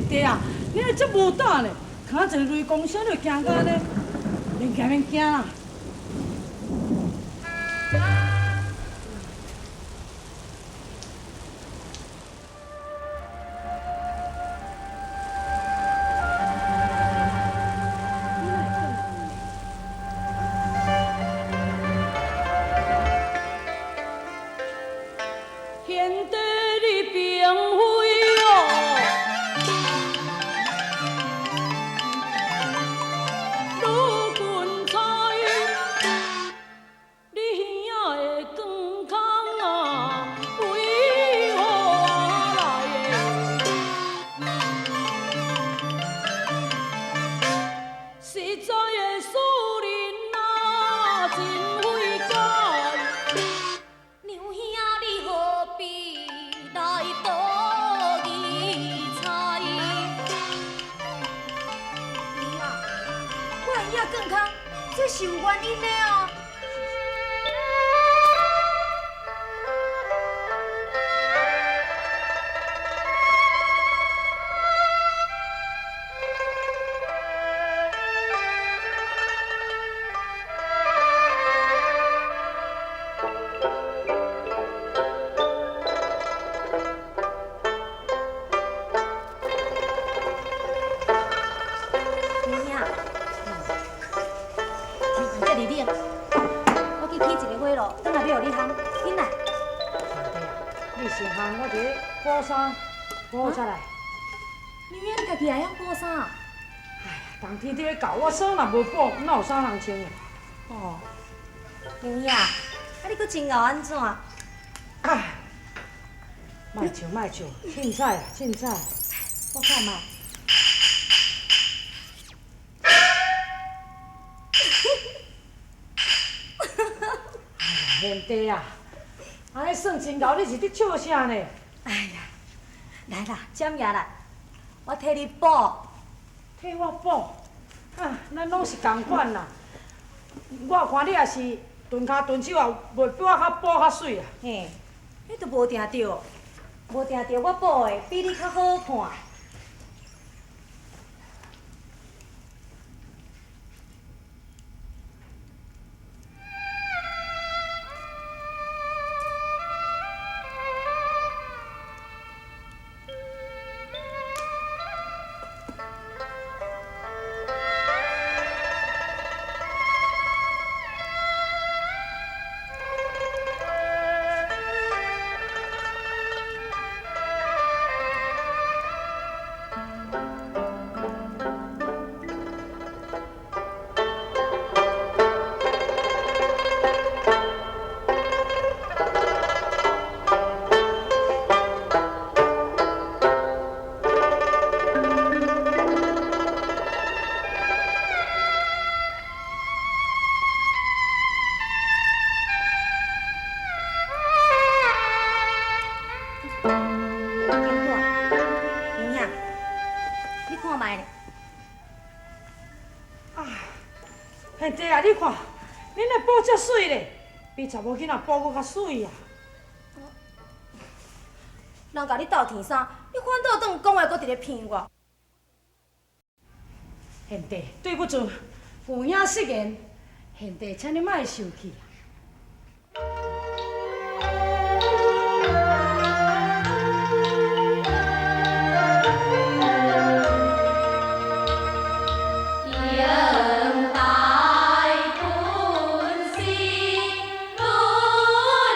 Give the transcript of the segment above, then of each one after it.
弟啊，你若遮無膽咧，聽一个雷公聲你就驚甲按呢，免驚免驚啦。天地你并非哦，女君彩，你耳的光空啊，为何来的？实在的思人啊，真费解。娘兄，你何必来妒忌猜？娘兄，我的耳健康，这是有原因的哦。娘兄，天气遮尔冷，我去起一个火炉，转来欲予你烘，紧来。你先烘，我伫咧补衫，补好才来。娘兄，你家己也晓补衫？哎呀，冬天伫咧搞，我衫若無補，哪有衫通穿的？哦，娘兄，啊你閣真𠢕按怎？哎，莫笑莫笑，凊彩啊凊彩。我看覓。哎呀，賢弟啊，按呢算真𠢕，你是伫笑啥呢？哎呀，來啦，占爺來，我替你補。替我補？啊，咱攏是仝款啦。我看你也是鈍跤鈍手，也袂比我較補較媠啊。嘿，你都無定著，無定著我補的比你較好看。金看，娘兄，你看覓咧？啊，賢弟啊，你看，恁的補遮媠咧，比查某囡仔補閣較媠啊！人共你鬥天衫，你反倒轉講話，閣佇咧騙我。賢弟，對不住，有影失言，賢弟，請你莫受氣。應大本是女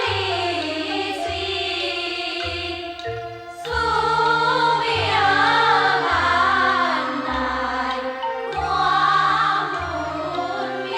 兒水，宿命難耐我分明。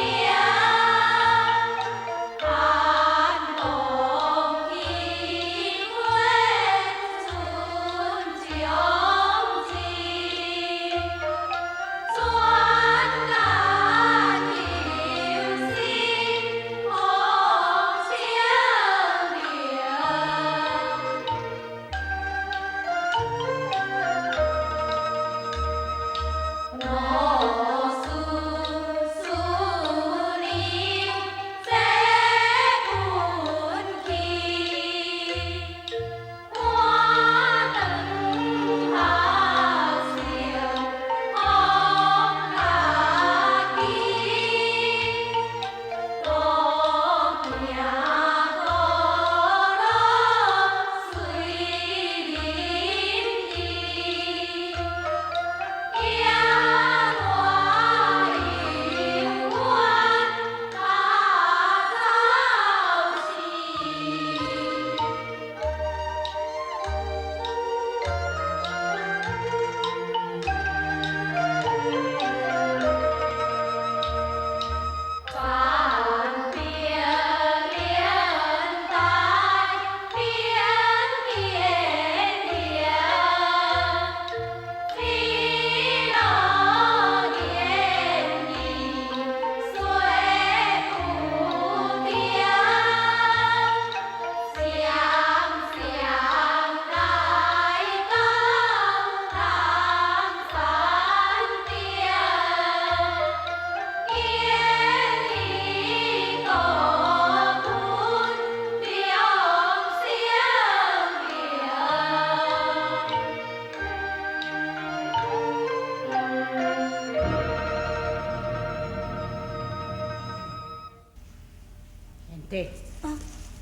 贤弟，啊，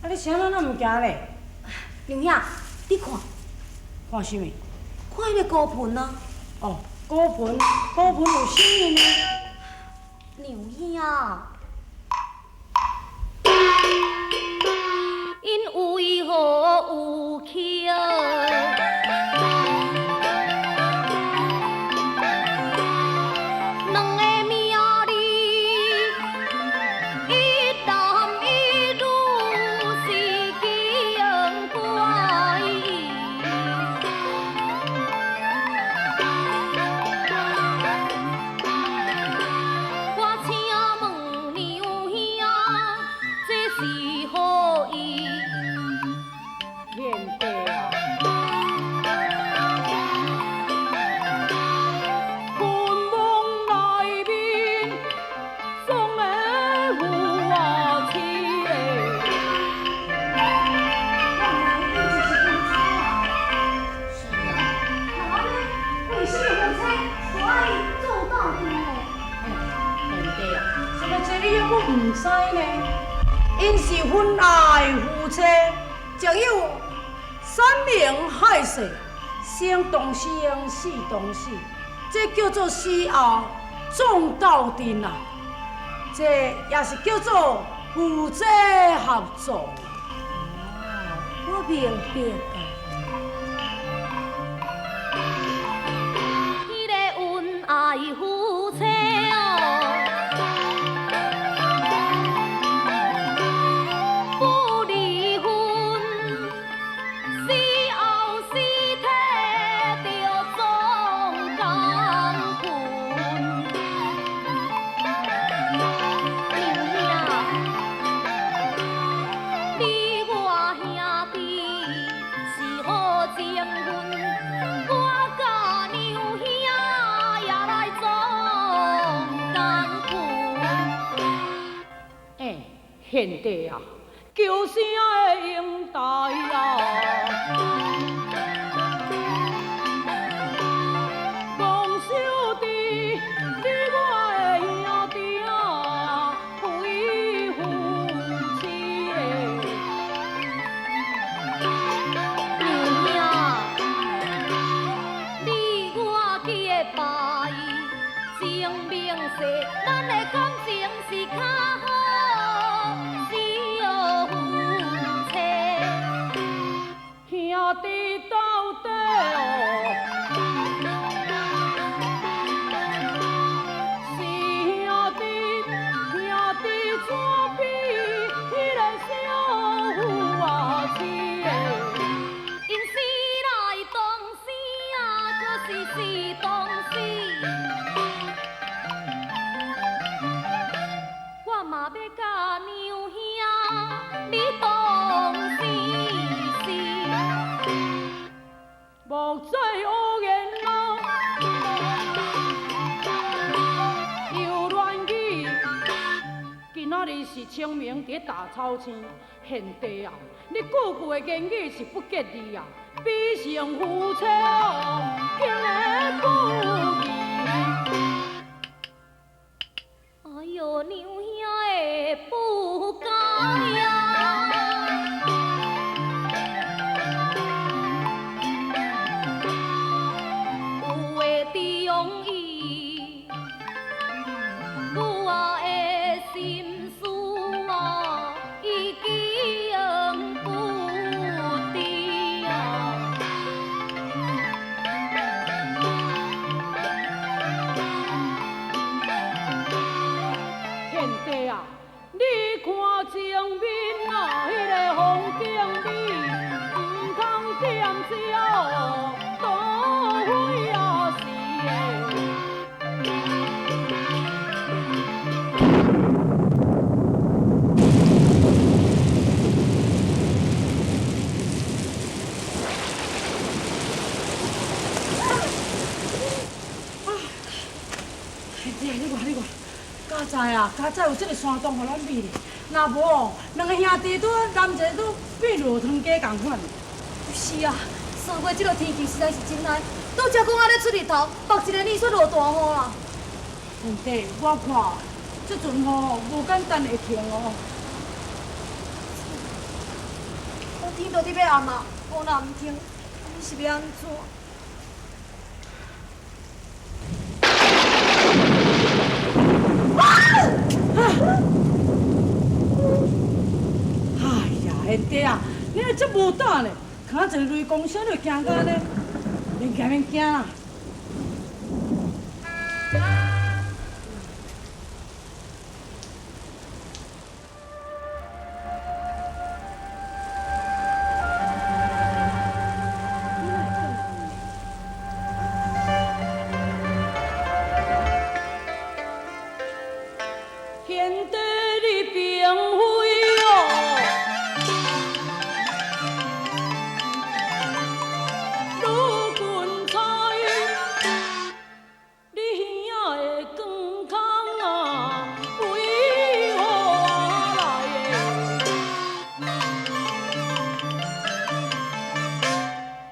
啊你啥物拢毋行咧？娘兄，你看。看啥物？看彼个孤盆啊。哦，孤盆，孤盆有啥物呢？娘兄，𪜶为何有巧？两个名字，一男一女是奇怪。我请问娘兄，这是何意？贤弟啊，坟墓内面总会有啊妻的。是啊，那安呢，为什么夫妻就爱做斗阵呢？贤弟啊，什么这你犹阁毋知呢？𪜶是恩爱夫妻，情有山盟海誓，生同生，死同死，这叫做死后葬斗阵啊！这也是叫做夫妻合葬。哦，我明白啊。彼个恩爱夫妻哦，不离分，死后尸体就葬同坟。娘兄，你我兄弟是好情分，我佮娘兄也来葬同坟。欸，贤弟啊，叫声的英台啊！讲小弟，你我的兄弟啊，非夫妻的。娘兄，你我结拜，证明说咱的感情是较好，是夫妻。兄弟到底哦，是兄弟，兄弟怎比彼个小夫啊妻的？𪜶生来同生啊，可是死同死。我嘛欲佮娘兄你同生死。莫再恶言啊，又乱语。今仔日是清明伫大草星，贤弟啊，你句句的言语是不吉利啊，比成夫妻哦，更会不义。哎哟，娘兄的不甘呀！有的中意，我的心事啊，已经不知啊。贤弟啊，你看前面啊，彼个风景美，毋通踮这多费啊时的。贤弟，你看你看，佳哉啊，佳哉有这个山洞予咱避咧，若无哦，两个兄弟拄男一个拄变落汤鸡仝款。是啊，上月这个天气实在是真歹，拄才讲仔咧出日头，目一个呢煞落大雨啦。贤弟，我看这阵雨无简单会停哦。天到底欲按嘛？我若毋听，你是欲按怎？哎呀，贤弟啊，你若这无胆呢，听一个雷公声就惊甲按呢，免惊免惊啦。贤弟，你并非哦，女君彩，你耳仔的光空啊，为何来的？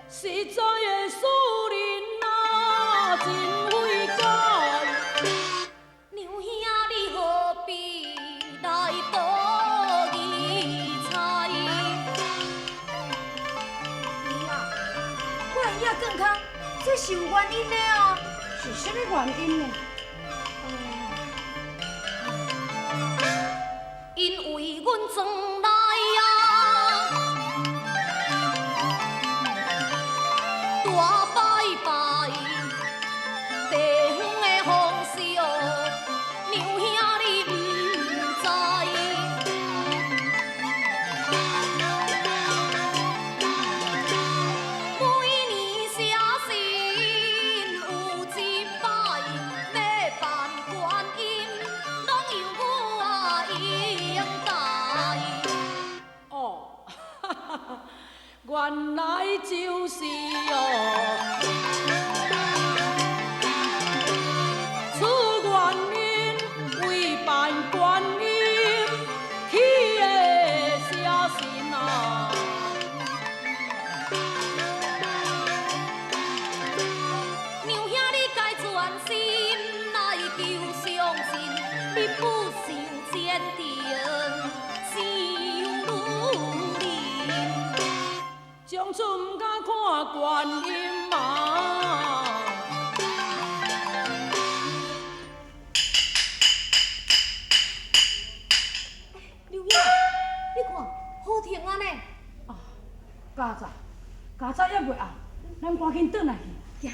实在的使人啊，真费解。娘兄，你何必来妒忌猜？娘啊，我耳仔健康，这是有原因的啊。是啥物原因呢？因为阮转来啊，大拜拜，地方的风俗，娘兄你毋知。每年写信有一摆，欲拜观音，拢由我应代。哦，哈哈哈，原来就是哦，此原因为拜观音起的写信啊。娘兄，你该专心来求上进，你不受坚定，伤女人。从此毋敢看观音啊。刘兄，你看雨停啊呢？啊，佳早，佳早犹未暗，咱赶紧转来去。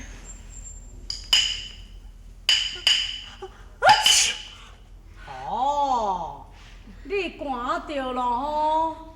哦，你寒著咯吼？